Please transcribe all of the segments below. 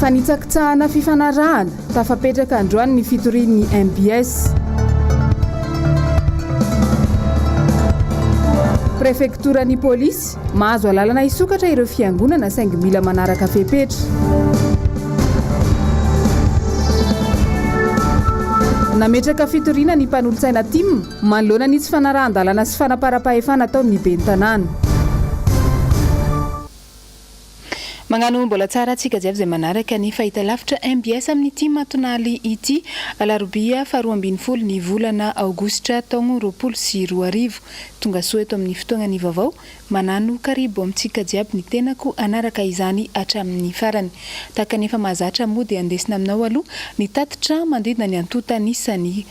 Fanitsakitsahana fifanarahana, tafapetraka androany ny fitorian'ny mbs. Prefektoran'ny polisy, mahazo alalana hisokatra ireo fiangonana saingy mila manaraka fepetra. Nametraka fitoriana ny mpanolotsaina tim manoloana ny tsy fanarahan-dalàna sy fanaparam-pahefana ataon'ny ben'ny tanàna. Magnano mbola tsara antsika jiaby izay manaraka ny fahitalavitra mbs amin'ity matonaly ity, alarobia faharoa ambinifolo ny volana aogositra taogno 2020. Tongasoa eto amin'ny fotoagnan'ny vaovao, manano karibo amintsika jiaby ny tenako hanaraka izany hatramin'ny farany. Tahaka ny efa mahazatra moa dia andesina aminao aloha ny tatitra manodidina ny antontan'isan'ny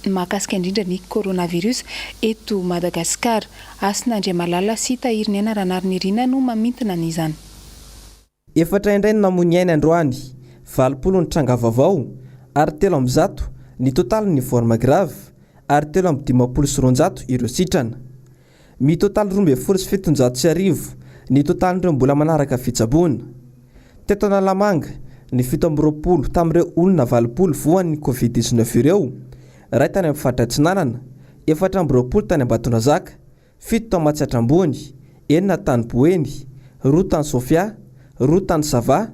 mahakasika indrindra ny coronavirus eto Madagasikara. Hasina Andriamalala sy Tahiriniaina Ranarinirina no mamintina an'izany. Efatra indray no namoy ny ainy androany, 80 ny tranga vaovao ary 103 ny totalin'ny forme grave ary 253 ireo sitrana. Mitotaly 1712 ny totalin'ireo mbola manaraka fitsaboana. Teto Analamanga, ny 27 tamin'ireo olona 80 voan'ny Covid 19 ireo, iray tany amin'ny faritra Atsinanana, 24 tany Ambatondrazaka, fito tao Matsiatra Ambony, enina tany Boeny, roa tany Sofia, roa tany Sava,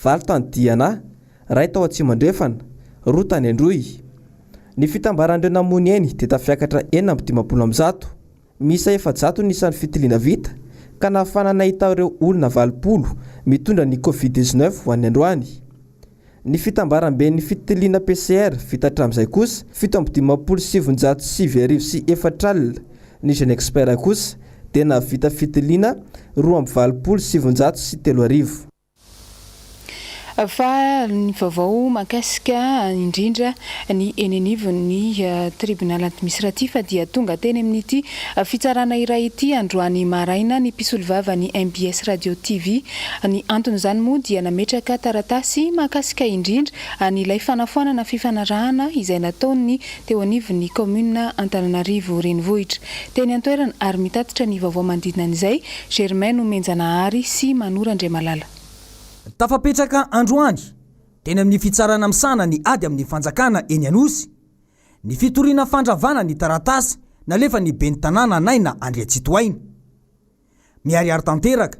valo tany Diana, iray tao Atsimo Andrefana, roa tany Androy. Ny fitambaran'ireo namoy ny ainy dia tafiakatra 156. Miisa 400 ny isan'ny fitiliana vita ka nahafahana nahita ireo olona 80 mitondra ny Covid 19 ho an'ny androany. Ny fitambaramben'ny fitiliana PCR vita hatramin'izay kosa 957 904 alina, ny Genexpert kosa dia nahavita fitiliana 982 30. Fa ny vaovao mahakasika indrindra ny eny anivon'ny tribunal administratif dia tonga teny amin'ity fitsarana iray ity androany maraina ny mpisolovavan'ny mbs Radio TV. Ny anton'izany moa dia nametraka taratasy mahakasika indrindra an'ilay fanafoanana fifanarahana izay nataon'ny teo anivon'ny kaominina Antananarivo Renivohitra. Teny an-toerana ary mitatitra ny vaovao manodidina an'izay Germain Nomenjanahary sy Manoro Andriamalala. Tafapetraka androany, teny amin'ny fitsarana misahana ny ady amin'ny fanjakana eny Anosy, ny fitoriana fandravana ny taratasy nalefan'ny ben'ny tanàna Naina Andriatsitohaina. Miharihary tanteraka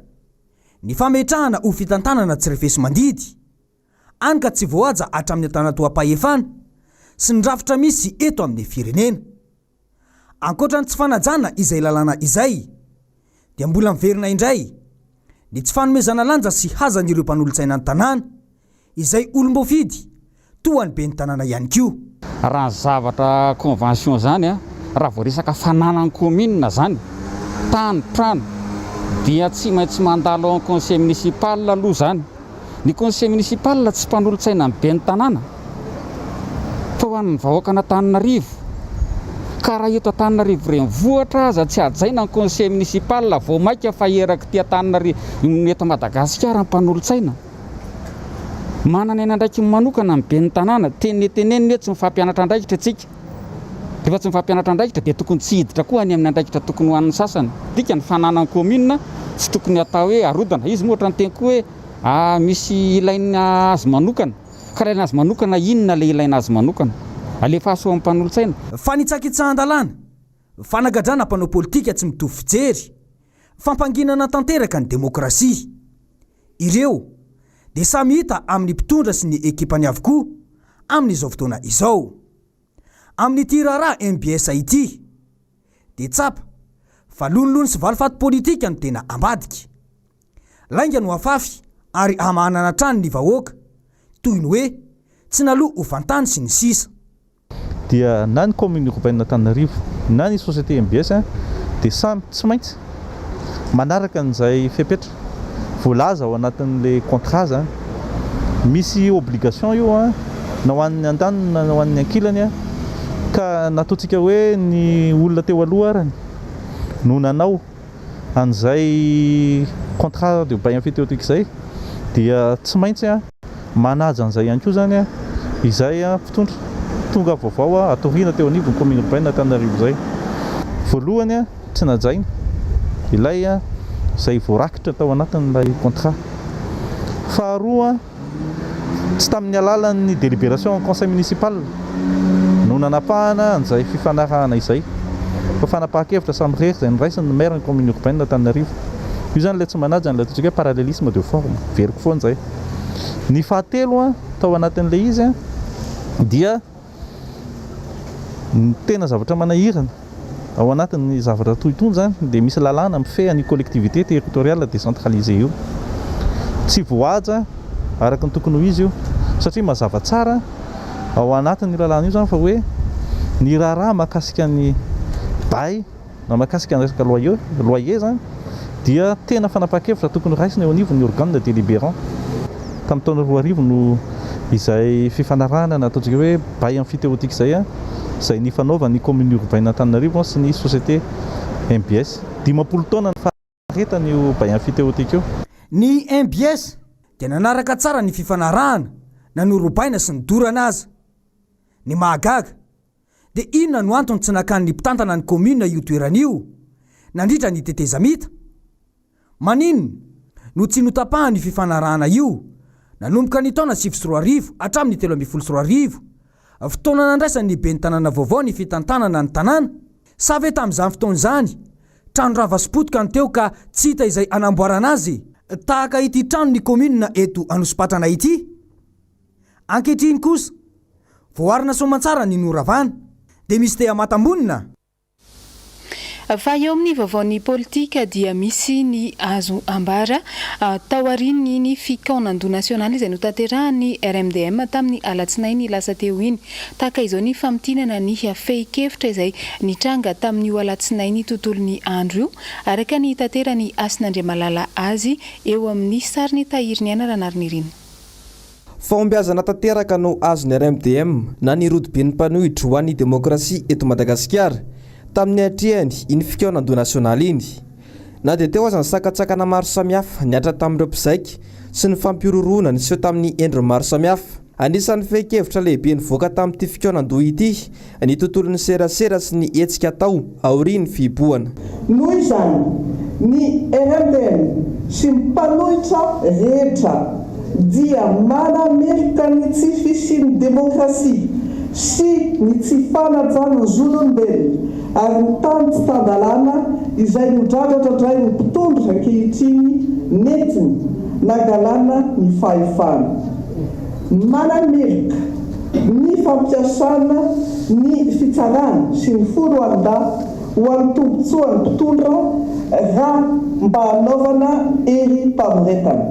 ny fametrahana ho fitantanana tsy refesi-mandidy, hany ka tsy voahaja hatramin'ny antanatoham-pahefana sy ny rafitra misy eto amin'ny firenena. Ankoatra ny tsy fanajana izay lalàna izay, dia mbola miverina indray ny tsy fanomezana lanja sy hazany ireo mpanolotsaina ny tanàna, izay olom-boafidy toa ny ben'ny tanàna ihany koa. Raha ny zavatra convention izany, raha vao resaka fananan'ny commune izany, tany, trano, dia tsy maintsy mandalo ao amin'ny conseil municipal aloha izany. Ny conseil municipal tsy mpanolotsaina ny ben'ny tanàna fa ho an'ny vahoakan'Antananarivo. Ka raha eto Antananarivo renivohitra aza tsy hajaina ny conseil municipal vao maika fa erak'ity Antananarivo ny eto Madagasikara ny mpanolotsaina. Manana ny andraikiny manokana ny ben'ny tanàna, teniteneniny hoe tsy mifampianatra andraikitra isika. Rehefa tsy mifampianatra andraikitra dia tokony tsy hiditra koa any amin'ny andraikitra tokony ho an'ny sasany. Dikany, fananan'ny commune tsy tokony hatao hoe arodana. Izy moa ohatran'ny teny koa hoe ah misy ilaina azy manokana. Ka raha ilaina azy manokana inona ilay ilaina azy manokana? Alefaso ao amin'ny mpanolotsaina. Fanitsakitsahan-dalàna, fanagadrana mpanao politika tsy mitovy fijery, fampanginana tanteraka ny demokrasia. Ireo dia samy hita amin'ny mpitondra sy ny ekipany avokoa amin'izao fotoana izao. Amin'ity raharaha mbs ity dia tsapa fa lonilony sy valifaty politika no tena ambadika. Lainga no afafy ary hamahanana hatrany ny vahoaka toy ny hoe tsy naloa hofan-tany sy ny sisa. Dia na ny commune urbaine Antananarivo na ny société mbs dia samy tsy maintsy manaraka an'izay fepetra voalaza ao anatin'ilay contrat zany. Misy obligation io na ho an'ny andaniny na ho an'ny ankilany ka na ataontsika hoe ny olona teo aloha arany no nanao an'izay contrat de bail emphytéotique izay dia tsy maintsy manaja an'izay ihany koa izany izay mpitondra tonga vaovao atoriana teo anivon'ny commune urbaine Antananarivo izay. Voalohany tsy najaina ilay izay voarakitra tao anatin'ilay contrat. Faharoa. Tsy tamin'ny alalan'ny délibération en conseil municipal no nanapahana an'izay fifanarahana izay fa fanapahan-kevitra samirery izay noraisin'ny maire ny commune urbaine Antananarivo. Io izany ilay tsy manaja an'ilay ataontsika hoe parallélisme de forme. Averiko foana izay. Ny fahatelo tao anatin'ilay izy dia ny tena zavatra manahirana ao anatin'ny zavatra toy itony izany dia misy lalàna mifehy an'io collectivité territoriale décentralisée io. Tsy voahaja araka ny tokony ho izy io satria mazava tsara ao anatin'io lalàna io izany fa hoe ny raharaha mahakasika ny bail na mahakasika ny resaka loyer, loyer izany dia tena fanapahan-kevitra tokony raisina eo anivon'ny organe délibérant. Tamin'ny taona 2000 no izay fifanarahana na ataontsika hoe bail emphytéotique izay, izay nifanaovan'ny commune urbaine Antananarivo sy ny société MBS. 50 taona ny faharetan'io bail emphytéotique io. Ny MBS dia nanaraka tsara ny fifanarahana na norobaina sy nodorana aza. Ny mahagaga dia inona no antony tsy nakan'ny mpitantana ny commune io toerana io nandritra ny tetezamita? Maninona no tsy notapahana io fifanarahana io nanomboka ny taona 2009 hatramin'ny 2013, fotoana nandraisan'ny ben'ny tanàna vaovao ny fitantanana ny tanàna? Sa ve tamin'izany fotoana izany trano rava sy potika no teo ka tsy hita izay hanamboarana azy? Tahaka ity tranon'ny commune eto Anosipatrana ity? Ankehitriny kosa, voaarina soamantsara ny noravana, dia misy te hamatam-bonina? Fa eo amin'ny vaovaon'ny politika dia misy ny azo ambara taorian'iny fikaonandoha nasionaly izay notanterahan'ny RMDM tamin'ny alatsinainy lasa teo iny. Tahaka izao ny famintinana ny fehin-kevitra izay nitranga tamin'io alatsinainy tontolon'ny andro io, araka ny itateran'i Hasina Andriamalala azy eo amin'ny sarin'i Tahiriniaina Ranarinirina. Fahombiazana tanteraka no azon'ny RMDM na ny Rodoben'ny Mpanohitra ho an'ny Demokrasia eto Madagasikara tamin'ny niatrehany iny fikaonandoha nasionaly iny. Na dia teo aza ny sakantsakana maro samihafa nihatra tamin'ireo mpizaika sy ny fampihorohoroana niseho tamin'ny endriny maro samihafa. Anisan'ny fehin-kevitra lehibe nivoaka tamin'ity fikaonandoha ity ny tontolon'ny serasera sy ny hetsika atao aorian'ny fihibohana. Noho izany, ny RMDM sy ny mpanohitra rehetra dia manameloka ny tsy fisian'ny demokrasia sy ny tsy fanajana ny zon'olombelona ary ny tany tsy tan-dalàna izay nodradradradrain'ny mpitondra ankehitriny nentiny nagalana ny fahefana. Manameloka ny fampiasana ny fitsarana sy ny foloalindahy ho an'ny tombontsoan'ny mpitondra raha mba hanaovana herim-pamoretana.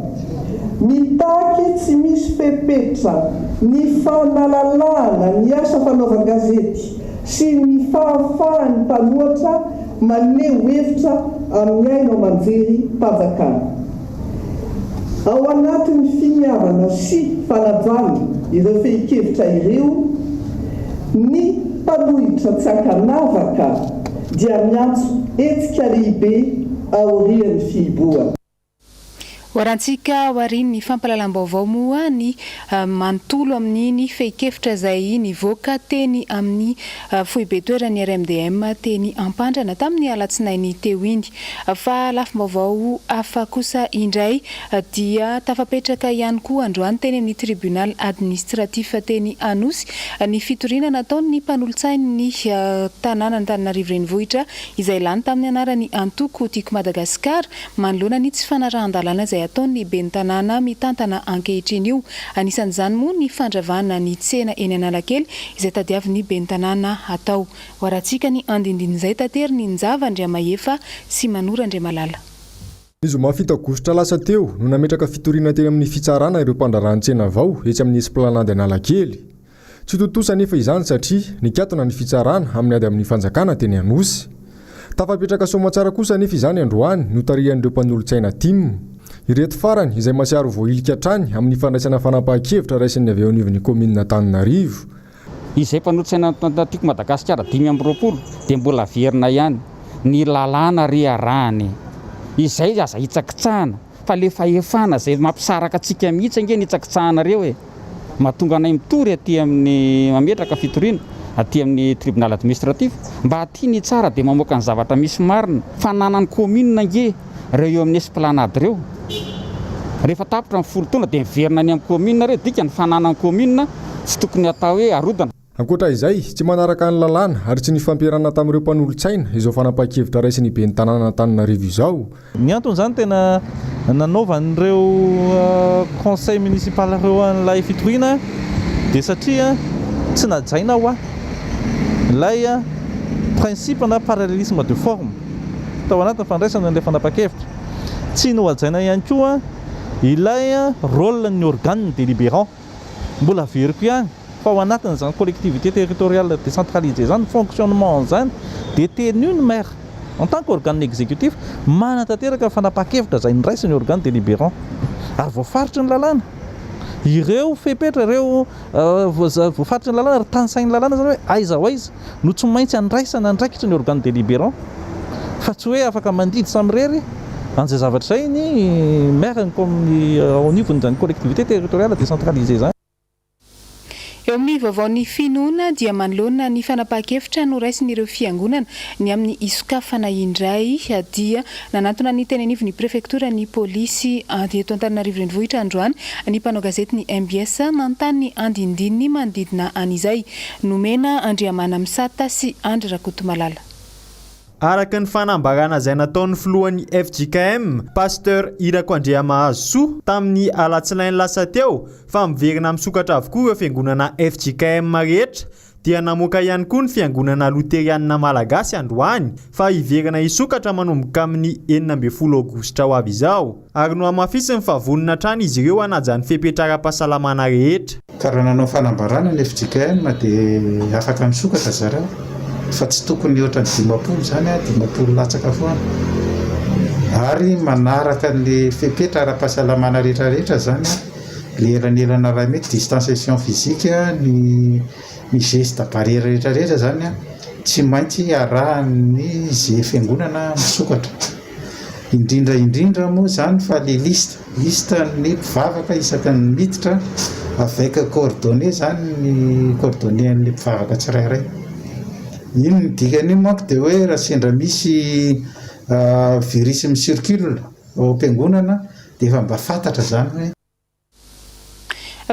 Mitaky tsy misy fepetra ny fanalalahana ny asa fanaovan-gazety sy ny fahafahan'ny mpanohatra maneho hevitra amin'ny haino aman-jery-panjakana. Ao anatin'ny finiavana sy fanajana ireo fehin-kevitra ireo, ny mpanohitra tsy ankanavaka dia miantso hetsika lehibe aorian'ny fihibohana. Hoarantsika aorian'ny fampahalalam-baovao moa ny manontolo amin'iny fehin-kevitra izay nivoaka teny amin'ny foibe toeran'ny RMDM teny Ampandrana tamin'ny alatsinainy teo iny. Fa lafim-baovao hafa kosa indray dia tafapetraka ihany koa androany teny amin'ny tribunal administratif teny Anosy ny fitoriana nataon'ny mpanolotsain'ny tanànan'Antananarivo Renivohitra izay lany tamin'ny anaran'ny antoko Tiako Madagasikara manoloana ny tsy fanarahan-dalàna izay ataon'ny ben'ny tanàna mitantana ankehitriny io. Anisan'izany moa ny fandravana ny tsena eny Analakely izay tadiavin'ny ben'ny tanàna hatao. Hoarantsika ny andindin'izay taterin'i Njava Andriamahefa sy Manoro Andriamalala. Ny zoma 7 aogositra lasa teo no nametraka fitoriana teny amin'ny fitsarana ireo mpandraharaha ny tsena vao etsy amin'ny Esplanade Analakely. Tsy tontosa anefa izany satria nikatona ny fitsarana amin'ny ady amin'ny fanjakana teny Anosy. Tafapetraka soamantsara kosa anefa izany androany notarihan'ireo mpanolotsaina tim. Ireto farany izay mahatsiaro voahilika hatrany amin'ny fandraisana fanapahan-kevitra raisin'ny avy eo anivon'ny kaominina Antananarivo. Izay mpanolotsaina Tiako Madagasikara 25 dia mbola averina ihany ny lalàna re arahana e! Izay aza hitsakitsahana fa le fahefana izay mampisaraka antsika mihitsy ange ny hitsakitsahanareo e! Mahatonga anay mitory aty amin'ny mametraka fitoriana aty amin'ny tribunal administratif mba aty ny hitsara dia mamoaka ny zavatra misy marina. Fananan'ny commune ange ireo eo amin'ny esplanade ireo. Rehefa tapitra ny folo taona dia miverina any amin'ny commune ireo, dikany fananan'ny commune tsy tokony hatao hoe arodana. Ankoatra izay, tsy manaraka ny lalàna ary tsy nifampiarahana tamin'ireo mpanolotsaina izao fanapahan-kevitra raisin'ny ben'ny tanànan'Antananarivo izao. Ny anton'izany tena nanaovan'ireo conseil municipal ireo an'ilay fitoriana dia satria tsy najaina hoa ilay principe na parallélisme de forme tao anatin'ny fandraisana an'ilay fanapahan-kevitra. Tsy nohajaina ihany koa ilay rôle-n'ny organe délibérant. Mbola averiko ihany fa ao anatin'izany collectivité territoriale décentralisée izany, fonctionnement an'izany dia tenu ny maire en tant qu'organe exécutif manatanteraka ny fanapahan-kevitra izay noraisin'ny organe délibérant ary voafaritry ny lalàna ireo fepetra ireo voafaritry ny lalàna ary tanisain'ny lalàna izany hoe aiza ho aiza no tsy maintsy andraisana andraikitra ny organe délibérant fa tsy hoe afaka mandidy samirery an'izay zavatra izay ny maire ny commune ao anivon'izany collectivité territoriale décentralisée izany. Eo amin'ny vaovaon'ny finoana dia manoloana ny fanapahan-kevitra noraisin'ireo fiangonana ny amin'ny hisokafana indray dia nanantona ny teny anivon'ny prefektora ny polisy eto Antananarivo Renivohitra androany ny mpanao gazety ny mbs nanontany ny andinindininy manodidina an'izay. Nomena Andriamanamisata sy Andry Rakotomalala. Araka ny fanambarana izay nataon'ny filohan'ny fjkm, Pasteur Irako Andriamahazosoa, tamin'ny alatsinainy lasa teo, fa miverina misokatra avokoa ireo fiangonana fjkm rehetra, dia namoaka ihany koa ny fiangonana Loterianina Malagasy androany fa hiverina hisokatra manomboka amin'ny 16 aogositra ho avy izao, ary nohamafisiny fa vonona hatrany izy ireo hanaja ny fepetra ara-pahasalamana rehetra. Ka raha nanao fanambarana ny fjkm dia afaka misokatra zareo fa tsy tokony hihoatra ny 50 izany an, 50 latsaka foana. Ary manaraka ny fepetra ara-pahasalamana rehetra rehetra izany an, le elanelana iray mety, distanciation physique, ny ny geste barrière rehetra rehetra izany an, tsy maintsy arahan'ny ze fiangonana misokatra. Indrindra indrindra moa izany fa le liste, liste ny mpivavaka isaky ny miditra avec coordonnées izany ny coordonnées an'le mpivavaka tsirairay. Iny ny dikan'io manko dia hoe raha sendra misy virus mi-circule ao am-piangonana dia efa mba fantatra izany hoe.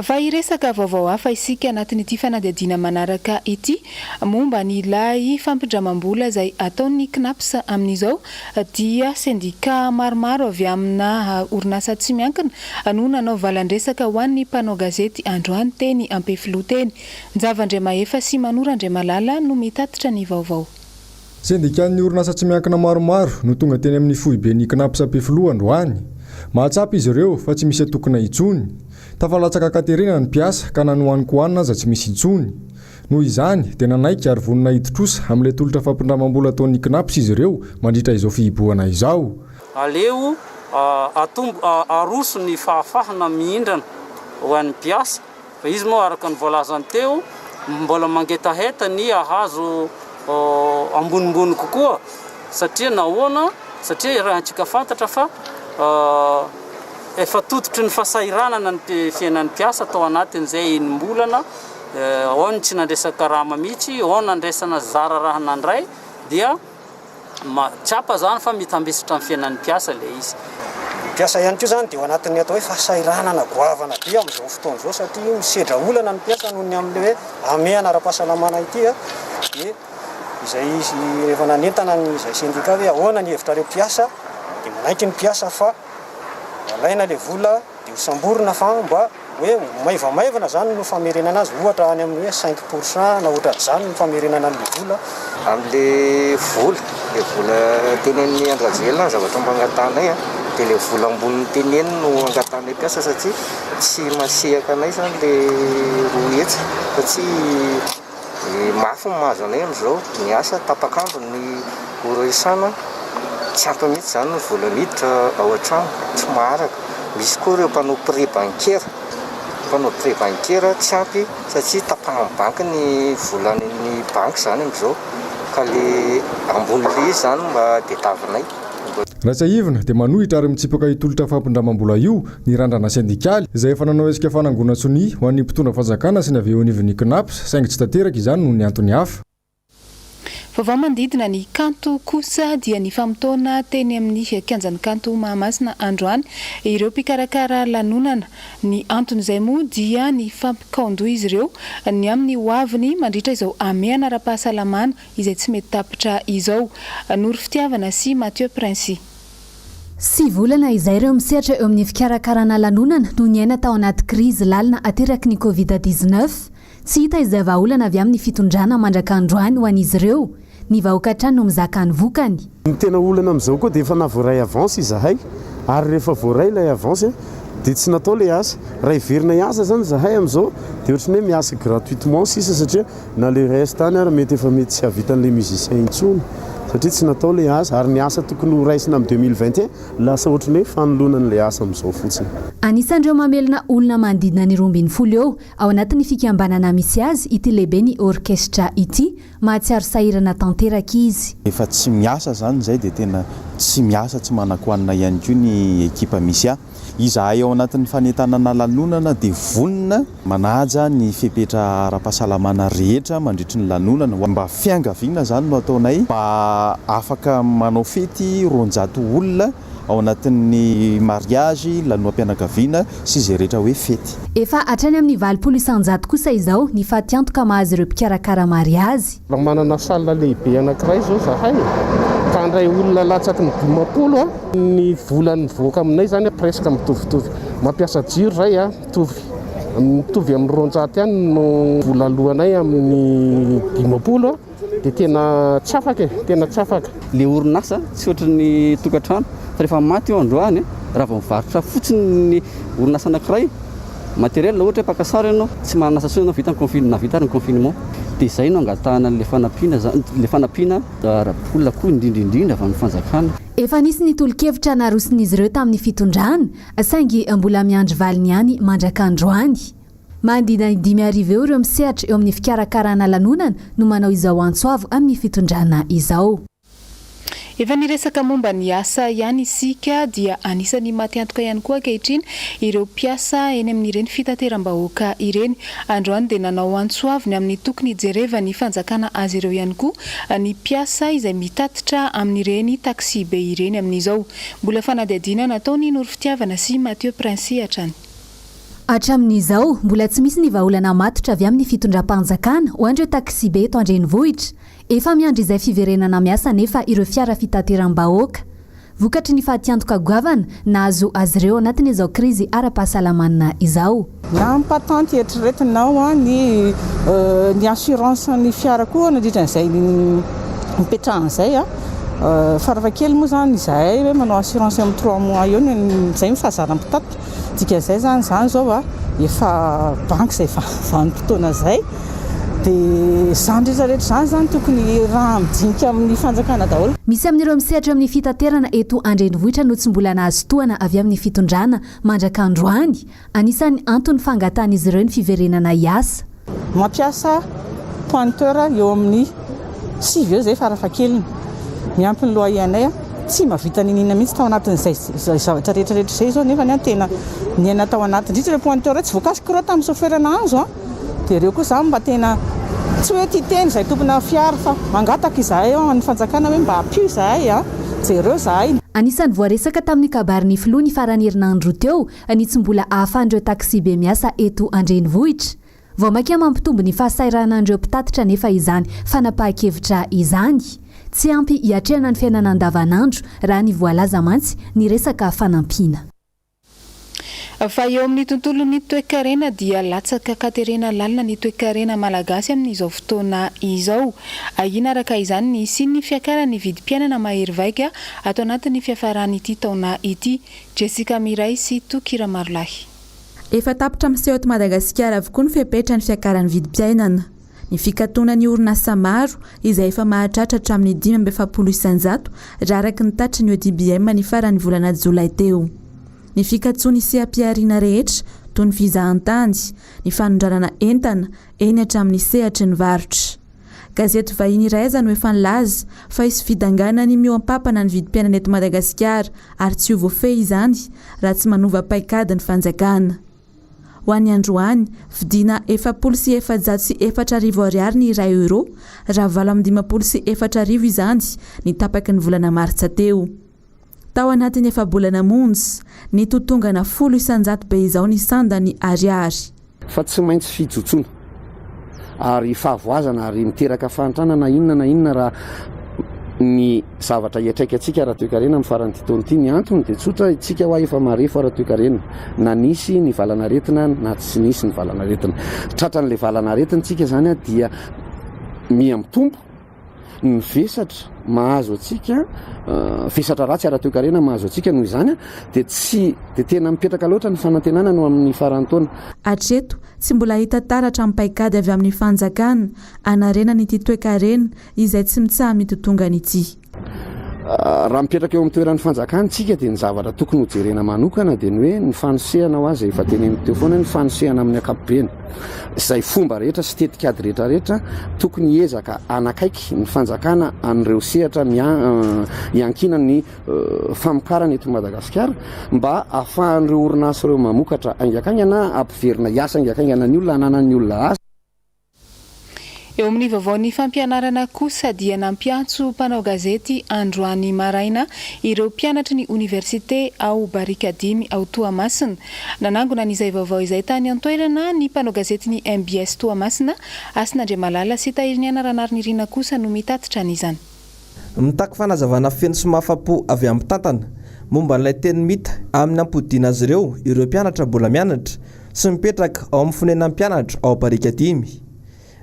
Fa hiresaka vaovao hafa isika anatin'ity fanadihadiana manaraka ity momba ny ilay fampindramam-bola izay ataon'ny Cnaps amin'izao dia sendika maromaro avy amina orinasa tsy miankina no nanao valan-dresaka ho an'ny mpanao gazety androany teny Ampefiloha teny. Njava Andriamahefa sy Manoro Andriamalala no mitatitra ny vaovao. Sendikan'ny orinasa tsy miankina maromaro no tonga teny amin'ny foiben'ny Cnaps Ampefiloha androany. Mahatsapa izy ireo fa tsy misy atokona intsony. Tafalatsaka an-katerena ny mpiasa ka na ny hohanin-kohanina aza tsy misy intsony. Noho izany dia nanaiky ary vonona hidi-trosa amin'ilay tolotra fampindramam-bola ataon'ny Cnaps izy ireo mandritra izao fihibohana izao. Aleo atombo aroso ny fahafahana mihindrana ho an'ny mpiasa Fa izy moa araka ny voalazany teo mbola mangetaheta ny hahazo ambonimbony kokoa satria nahoana? Satria irahantsika fantatra fa efa tototry ny fahasahiranana ny fiainan'ny mpiasa tao anatin'izay enim-bolana, ao ny tsy nandraisan-karama mihitsy, ao ny nandraisana zara raha nandray dia Tsapa zany fa mitambesatra amin'ny fiainan'ny mpiasa ilay izy. Ny mpiasa ihany koa izany dia ao anatin'ny atao hoe fahasahiranana goavana be amin'izao fotoana izao satria misedra olana ny mpiasa noho ny amin'ilay hoe hamehana ara-pahasalamana ity dia izay rehefa nanentana ny izay sendika hoe ahoana ny hevitrareo mpiasa dia manaiky ny mpiasa fa alaina ilay vola dia ho samborina fa mba hoe maivamaivana zany no famerenana azy, ohatra any amin'ny hoe cinq pour cent na ohatran'izany ny famerenana an'le vola. Amin'le vola, le vola tenenin'i Andry Rajoelina ny zavatra mba angatahanay a, dia le vola amboniny teneniny no angatahanay mpiasa satria tsy mahasehaka anay zany le 200 satria Mafy ny mahazo anay amin'izao, ny asa tapak'andro ny ora isana, tsy ampy mihitsy izany ny vola miditra ao an-trano, tsy maharaka. Misy koa ireo mpanao prêt bancaire, mpanao prêt bancaire tsy ampy satria tapahan'ny banky ny volan'ny banky izany amin'izao ka le ambonin'ilay izy izany mba tadiavinay. Raha tsiahivina dia manohitra ary mitsipaka io tolotra fampindramam-bola io ny randrana sendikaly, izay efa nanao hetsika fanangonan-tsonia ho an'ny mpitondra fanjakana sy ny avy eo anivon'ny Cnaps, saingy tsy tanteraka izany noho ny antony hafa. Vaovao manodidina ny kanto kosa dia nifamotoana teny amin'ny kianjan'ny kanto Mahamasina androany ireo mpikarakara lanonana. Ny anton'izay moa dia nifampikaondoha izy ireo ny amin'ny ho aviny mandritra izao hamehana ara-pahasalamana izay tsy mety tapitra izao. Noro Fitiavana sy Mathieu Princi. Sivy volana izay ireo misehatra eo amin'ny fikarakarana lanonana no niaina tao anaty krizy lalina ateraky ny Covid 19. Tsy hita izay vahaolana avy amin'ny fitondrana mandraka androany ho an'izy ireo. Ny vahoaka hatrany no mizaka ny vokany. Ny tena olana amin'izao koa dia efa nahavoaray avance izahay ary rehefa voaray ilay avance dia tsy natao ilay asa. Raha hiverina hiasa izany izahay amin'izao dia ohatran'ny hoe miasa gratuitement sisa satria na le reste any ary mety efa mety tsy hahavita an'ilay musicien intsony satria tsy natao ilay asa ary ny asa tokony ho raisina amin'ny 2021 lasa ohatran'ny hoe fanoloana an'ilay asa amin'izao fotsiny. Anisan'ireo mamelona olona manodidina ny 12 eo ao anatin'ny fikambanana misy azy ity lehiben'ny orkesitra ity. Mahatsiaro sahirana tanteraka izy. Efa tsy miasa izany izay dia tena tsy miasa tsy manan-kohanina ihany koa ny ekipa misy ahy. Izahay ao anatin'ny fanentanana lanonana dia vonona manaja ny fepetra ara-pahasalamana rehetra mandritry ny lanonana. Mba fiangaviana izany no ataonay mba afaka manao fety 200 olona ao anatin'ny mariazy, lanoam-pianakaviana sy izay rehetra hoe fety. Efa hatrany amin'ny 80% kosa izao ny fatiantoka mahazo ireo mpikarakara mariazy. Raha manana salle lehibe anankiray izao izahay ka handray olona latsaky ny 50 a, ny vola mivoaka aminay izany presque mitovitovy. Mampiasa jiro izahay a, mitovy mitovy amin'ny 200 ihany no vola aloanay amin'ny 50 a, dia tena tsy afaka e, tena tsy afaka. Le orinasa tsy ohatry ny tokantrano fa rehefa maty io androany raha vao mivarotra fotsiny ny orinasa anakiray matériel ohatra hoe mpaka sary ianao tsy manana asa intsony ianao vita ny confine na vita ary ny confinement dia izay no angatahana an'ilay fanampiana zany ilay fanampiana ara-bola koa indrindra indrindra avy amin'ny fanjakana. Efa nisy ny tolo-kevitra naroson'izy ireo tamin'ny fitondrana saingy mbola miandry valiny ihany mandraka androany. Manodidina ny 5000 eo ireo misehatra eo amin'ny fikarakarana lanonana no manao izao antso avo amin'ny fitondrana izao. Efa niresaka momba ny asa ihany isika dia anisan'ny maty antoka ihany koa ankehitriny ireo mpiasa eny amin'ireny fitateram-bahoaka ireny. Androany dia nanao antso avo ny amin'ny tokony hijerevan'ny fanjakana azy ireo ihany koa ny mpiasa izay mitatitra amin'ireny taxi-be ireny amin'izao. Mbola fanadihadiana nataon'i Noro Fitiavana sy Mathieu Princi hatrany. Hatramin'izao, mbola tsy misy ny vahaolana matotra avy amin'ny fitondram-panjakana ho an'ireo taksibe eto an-drenivohitra. Efa miandry izay fiverenana miasa anefa ireo fiara fitateram-bahoaka. Vokatry ny fatiantoka goavana nahazo azy ireo anatin'izao krizy ara-pahasalamana izao. Na ny patente eritreretinao ny ny assurance ny fiara koa nandritra an'izay nipetrahana izay. Farafahakeliny moa izany izahay hoe manao assurance eo amin'ny trois mois eo ny izay ny fahazaram-pitatitra. Dikan'izay izany, izany izao a, efa banky izay vanim-potoana izay, dia izany rehetra rehetra izany izany tokony raha-midinika amin'ny fanjakana daholo. Misy amin'ireo misehatra eo amin'ny fitaterana eto an-drenivohitra no tsy mbola nahazo tohana avy amin'ny fitondrana mandraka androany. Anisan'ny antony fangatahan'izy ireo ny fiverenana hiasa. Mampiasa pointeur eo amin'ny sivy eo izay farafahakeliny, miampy ny loyer anay, tsy mahavita n'inon'inona mihitsy tao anatin'izay zavatra rehetra rehetra izay izao nefa ny tena niaina tao anatiny, indrindra ireo pointeur ireo tsy voakasika ireo tamin'ny chauffeur nahazo an, dia ireo koa izany mba tena tsy hoe tia tena izahay tompona fiara fa mangataka izahay ao amin'ny fanjakana hoe mba ampio izahay an, jereo izahay. Anisan'ny voaresaka tamin'ny kabarin'ny filoha ny faran'ny herinandro teo ny tsy mbola ahafahan'ireo taksibe miasa eto an-drenivohitra. Vao mainka mampitombo ny fahasahiranan'ireo mpitatitra anefa izany fanapahan-kevitra izany. Tsy ampy hiatrehana ny fiainana andavanandro raha ny voalaza mantsy ny resaka fanampiana. Fa eo amin'ny tontolon'ny toekarena dia latsaka an-katerena lalina ny toekarena malagasy amin'izao fotoana izao. Ahiana araka izany ny hisian'ny fiakaran'ny vidim-piainana mahery vaika ato anatin'ny fiafaran'ity taona ity. Jessica Miray sy Toky Ramarolahy. Efa tapitra miseho eto Madagasikara avokoa ny fepetra ny fiakaran'ny vidim-piainana. Ny fikatonan'ny orinasa maro izay efa mahatratra hatramin'ny 45% raha araka ny tatitry ny ODBM ny faran'ny volana jolay teo. Ny fikatsoan'ny seha-pihariana rehetra toy ny fizahantany, ny fanondranana entana, eny hatramin'ny sehatry ny varotra. Gazety vahiny iray aza no efa nilaza fa hisy fidanganany mihoampapana ny vidim-piainana eto Madagasikara ary tsy ho voafehy izany raha tsy manova paikady ny fanjakana. Ho an'ny androany, vidiana 4440 ariary ny iray euro, raha 48 izany ny tapaky ny volana martsa teo. Tao anatin'ny efa-bolana monja, nitotongana 10% be izao ny sandan'ny ariary. Fa tsy maintsy fijotsoana ary fahavoazana ary miteraka fahantrana na inona na inona raha ny zavatra hiatraikantsika ara-toekarena amin'ny faran'ity taona ity. Ny antony dia tsotra, isika hoa efa marefo ara-toekarena, na nisy ny valan'aretina na tsy nisy ny valan'aretina. Tratran'ilay valan'aretina isika izany dia miha mitombo ny vesatra mahazo antsika, vesatra ratsy ara-toekarena mahazo antsika noho izany dia tsy dia tena mipetraka loatra ny fanantenana no amin'ny faran'ny taona. Hatreto, tsy mbola hita taratra amin'ny paikady avy amin'ny fanjakana hanarenana ity toekarena izay tsy mitsaha-mitotongana ity. Raha mipetraka eo amin'ny toeran'ny fanjakana isika dia ny zavatra tokony ho jerena manokana dia ny hoe ny fanosehana ho azy izay efa teneniko teo foana ny fanosehana amin'ny ankapobeny. Izay fomba rehetra sy tetikady rehetra rehetra tokony hiezaka hanakaiky ny fanjakana an'ireo sehatra iankinan'ny famokarana eto Madagasikara mba ahafahan'ireo orinasa ireo mamokatra haingakaingana, hampiverina hiasa haingakaingana ny olona, hananan'ny olona asa. Eo amin'ny vaovaon'ny fampianarana kosa dia nampiantso mpanao gazety androany maraina ireo mpianatry ny oniversite ao Barikadimy ao Toamasina. Nanangona an'izay vaovao izay tany an-toerana ny mpanao gazetin'ny mbs Toamasina, Hasina Andriamalala sy Tahiriniaina Ranarinirina kosa no mitatitra an'izany. Mitaky fanazavana feno sy mahafa-po avy amin'ny mpitantana momba an'ilay teny mita amin'ny hampodiana azy ireo ireo mpianatra mbola mianatra sy mipetraka ao amin'ny fonenan'ny mpianatra ao Barikadimy.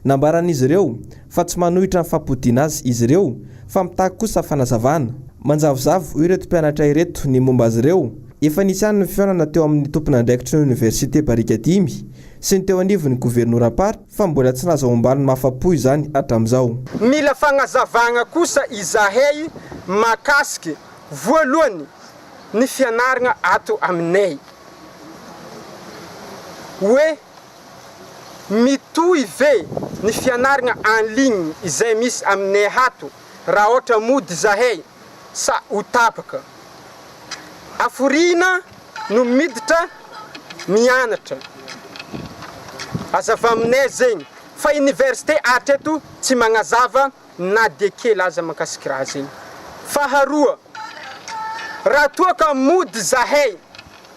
Nambaran'izy ireo fa tsy manohitra ny fampodiana azy izy ireo fa mitaky kosa fanazavana. Manjavozavo hoy ireto mpianatra ireto ny momba azy ireo. Efa nisy ihany ny fihaonana teo amin'ny tompon'andraikitry ny oniversite Barikadimy sy ny teo anivon'ny governoram-paritra fa mbola tsy nazahoam-baliny mahafa-po izany hatramin'izao. Mila fagnazavagna kosa izahay mahakasiky voalohany ny fianaragna ato aminay hoe mitohy ve ny fianaragna en ligne izay misy aminay ato raha ôhatra mody izahay sa ho tapaka. Haforiana no miditra mianatra. Azava aminay zegny fa université hatreto tsy magnazava na dia kely aza mahakasiky raha zegny. Faharoa, raha toa ka mody zahay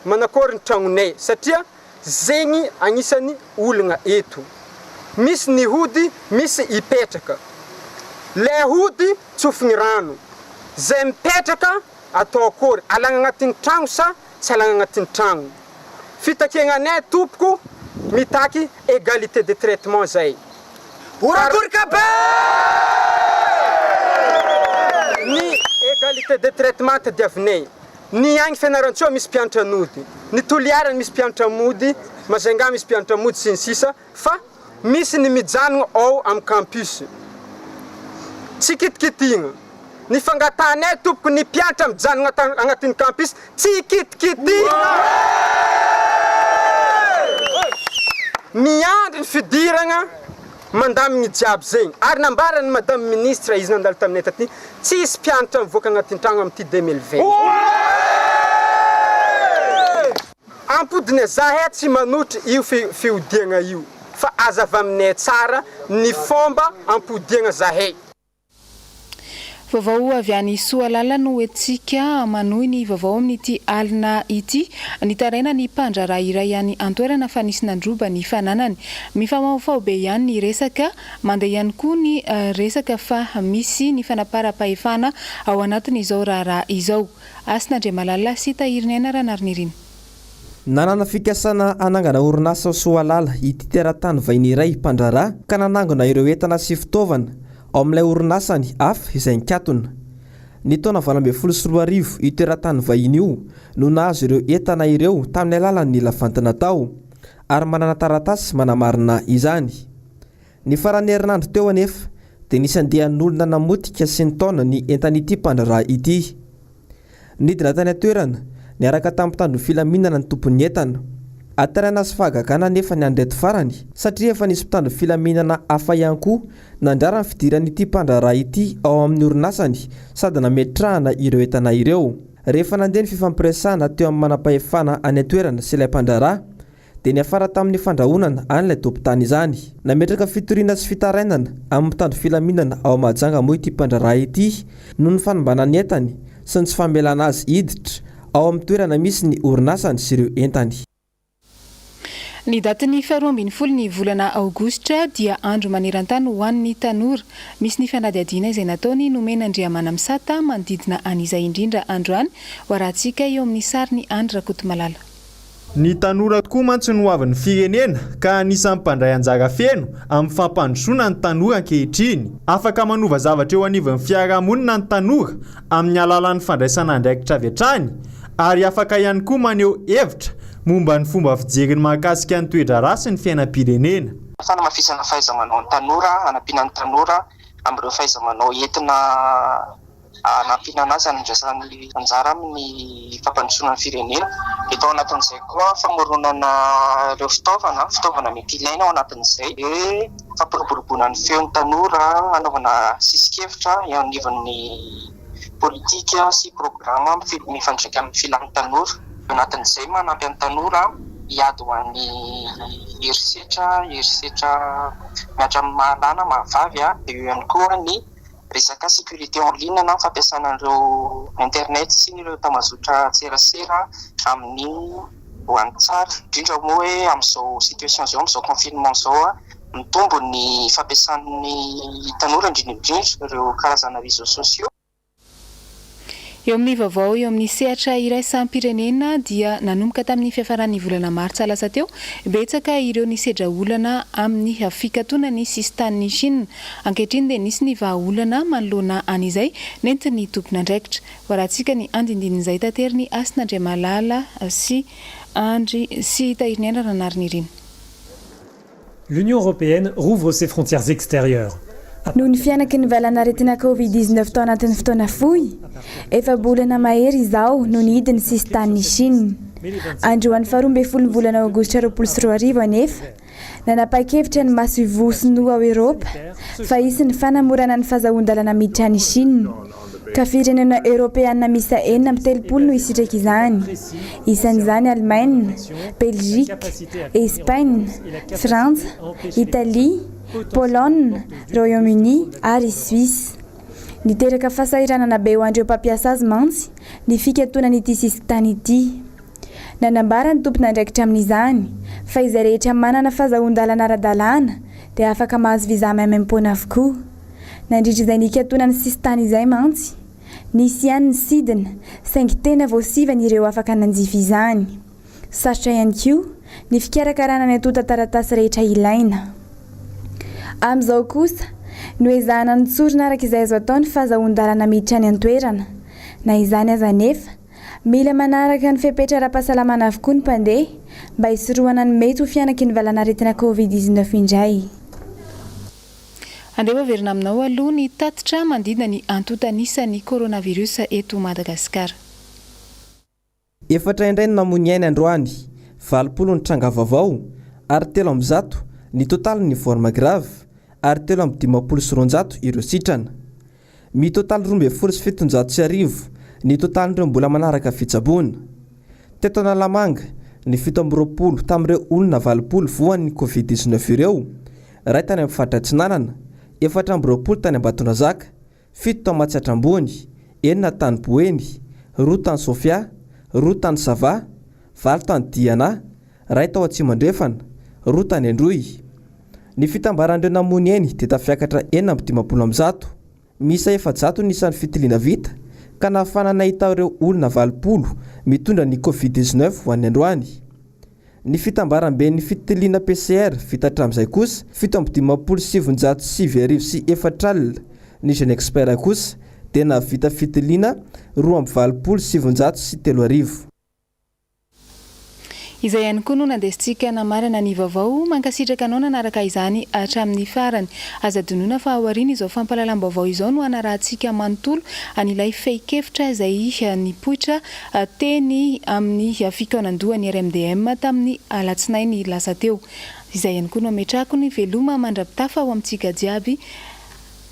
manakôry ny tragnonay satria zegny agnisan'ny olagna eto. Misy ny hody, misy hipetraka. Le hody tsofigny rano. Zay mipetraka atao akory? Alagna agnatin'ny tragno sa tsy alagna agnatin'ny tragno? Fitakiagna anay tompoko mitaky égalité de traitement zay. Horakoroka be! Ny égalité de traitement tadiavinay. Ny agny Fianarantsoa misy mpianatra nody, ny Toliara misy mpianatra mody, Majunga misy mpianatra mody sy ny sisa fa misy ny mijanogno ao am campus. Tsy kitikitigna. Ny fangatahanay tompoko ny mpianatra mijanogna agnatin'ny campus tsy kitikitigna. Miandry ny fidiragna mandamigny jiaby zegny ary nambaran'ny madame ministre izy nandalo taminay taty tsy hisy mpianatra mivoaka agnatin'ny tragno amin'ity 2020. Ampodina zahay tsy manohitra io fiodiagna io fa azava aminay tsara ny fomba ampodiagna zahay. Vaovao avy any Soalala no entintsika manohy ny vaovao amin'ity alina ity. Nitaraina ny mpandraharaha iray any an-toerana fa nisy nandroba ny fananany. Mifamahofaho be ihany ny resaka, mandeha ihany koa ny resaka fa misy ny fanaparam-pahefana ao anatin'izao raharaha izao. Hasina Andriamalala sy Tahiriniaina Ranarinirina. Nanana fikasana hanangana orinasa ao Soalala ity teratany vahiny iray mpandraharaha ka nanangona ireo entana sy fitaovana ao amin'ilay orinasany hafa izay nikatona. Ny taona 2018 io teratany vahiny io no nahazo ireo entana ireo tamin'ny alalan'ny lavanty natao ary manana taratasy manamarina izany. Ny faran'ny herinandro teo anefa dia nisy andian'olona namotika sy nitaona ny entan'ity mpandraharaha ity. Nidina tany an-toerana, niaraka tamin'ny mpitandro ny filaminana ny tompon'ny entana. Hataraina sy fahagagana anefa ny an'ireto farany, satria efa nisy mpitandro ny filaminana hafa ihany koa nandrara ny fidiran'ity mpandraharaha ity ao amin'ny orinasany sady nametrahana ireo entana ireo. Rehefa nandeha ny fifampiresahana teo amin'ny manam-pahefana any an-toerana sy ilay mpandraharaha, dia niafara tamin'ny fandrahonana an'ilay tompon-tany izany. Nametraka fitoriana sy fitarainana amin'ny mpitandro filaminana ao Mahajanga moa ity mpandraharaha ity noho ny fanimbana ny entany sy ny tsy famelana azy hiditra ao amin'ny toerana misy ny orinasany sy ireo entany. Ny datin'ny faharoa ambin'ny folo ny volana aogositra dia andro maneran-tany ho an'ny tanora. Misy ny fanadihadiana izay nataony nomen'Andriamanamisata manodidina an'izay indrindra androany ho arahantsika eo amin'ny sarin'i Andry Rakotomalala. Ny tanora tokoa mantsy no hoavin'ny firenena ka anisan'ny mpandray anjara feno amin'ny fampandrosoana ny tanora ankehitriny. Afaka manova zavatra eo anivon'ny fiarahamonina ny tanora amin'ny alalan'ny fandraisana andraikitra avy hatrany ary afaka ihany koa maneho hevitra momba ny fomba fijeriny mahakasika ny toe-draharaha sy ny fiainam-pirenena. Fanamafisana fahaiza-manao ny tanora, hanampiana ny tanora amin'ireo fahaiza-manao entina hanampiana anazy handraisany anjara amin'ny fampandrosoana ny firenena. Dia tao anatin'izay koa famoronana ireo fitaovana, fitaovana mety ilaina ao anatin'izay. Dia fampiroboroboana ny feon'ny tanora, hanaovana sisi-kevitra eo anivon'ny politika sy programa mifandraika amin'ny filan'ny tanora. Ao anatin'izay manampy an'ny tanora hiady ho an'ny herisetra, herisetra mihatra amin'ny maha lahy na maha vavy, dia eo ihany koa ny resaka sécurité en ligne na fampiasana an'ireo internet sy ireo tambazotran-tserasera amin'ny ho an'ny tsara, indrindra moa hoe amin'izao situation izao, amin'izao confinement izao, mitombo ny fampiasan'ny tanora indrindra indrindra ireo karazana réseaux sociaux. Eo amin'ny vaovao eo amin'ny sehatra iraisam-pirenena dia nanomboka tamin'ny fiafaran'ny volana martsa lasa teo, betsaka ireo nisedra olana amin'ny fikatonan'ny sisintanin'i Chine. Ankehitriny dia nisy ny vahaolana manoloana an'izay nentin'ny tompon'andraikitra. Hoarahantsika ny andindinin'izay taterin'i Hasina Andriamalala sy Andry sy Tahiriniaina Ranarinirina. L'Union européenne rouvre ses frontières extérieures. Noho ny fihanaky ny valanaretina Covid 19 tao anatin'ny fotoana fohy, efa-bolana mahery izao no nihidy ny sisintanin'i Chine. Androany faharoa ambin'ny folon'ny volana aogositra 2020 anefa, nanapa-kevitra ny masoivoho sinoa ao Eoropa fa hisy ny fanamorana ny fazahoan-dalana miditra any Chine, ka firenena eoropeanina miisa 36 no hisitraka izany, isan'izany Alemaina, Belgique, Espaina, Frantsa, Italia, Polonina, Royaume-Uni ary Suisse. Niteraka fahasahiranana be ho an'ireo mpampiasa azy mantsy ny fikatonan'ity sisintany ity. Nanambara ny tompon'andraikitra amin'izany fa izay rehetra manana fazahoan-dalana ara-dalàna dia afaka mahazo visa maimaimpoana avokoa. Nandritra izay nikatonan'ny sisintany izay mantsy, nisy ihany ny sidina saingy tena voasivana ireo afaka nanjifa izany. Sarotra ihany koa ny fikarakarana ny antontan-taratasy rehetra ilaina. Amin'izao kosa, noezahana notsorina araka izay azo atao ny fahazahoan-dalana miditra any an-toerana. Na izany aza anefa, Mila manaraka ny fepetra ara-pahasalamana avokoa ny mpandeha mba hisorohana ny mety ho fihanaky ny valanaretina Covid 19 indray. Andeha ho averina aminao aloha ny tatitra manodidina ny antontan'isan'ny coronavirus eto Madagasikara. Efatra indray no namoy ny ainy androany, 80 ny tranga vaovao ary 300 ny totalin'ny forme grave ary 253 ireo sitrana. Mitotaly 1712 ny totalin'ireo mbola manaraka fitsaboana. Teto Analamanga, ny 27 tamin'ireo olona 80 voan'ny Covid 19 ireo, iray tany amin'ny faritra Atsinanana, 24 tany Ambatondrazaka, fito tao Matsiatra Ambony, enina tany Boeny, roa tany Sofia, roa tany Sava, valo tany Diana, iray tao Atsimo Andrefana, roa tany Androy. Ny fitambaran'ireo namoy ny ainy dia tafiakatra 156. Miisa 400 ny isan'ny fitiliana vita ka nahafahana nahita ireo olona 80 mitondra ny Covid 19 ho an'ny androany. Ny fitambaramben'ny fitiliana PCR vita hatramin'izay kosa 957 904 Ny Genexpert kosa dia nahavita fitiliana 982. Izay ihany koa no nandesintsika namarana ny vaovao. Mankasitraka anao nanaraka izany hatramin'ny farany. Aza adinoina fa aorian'izao fampahalalam-baovao izao no hanarahantsika manontolo an'ilay fehin-kevitra izay nipoitra teny amin'ny fikaonandohan'ny RMDM tamin'ny alatsinainy lasa teo. Izay ihany koa no ametrahako ny veloma mandra-pitafa ho amintsika jiaby.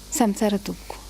Samy tsara tompoko.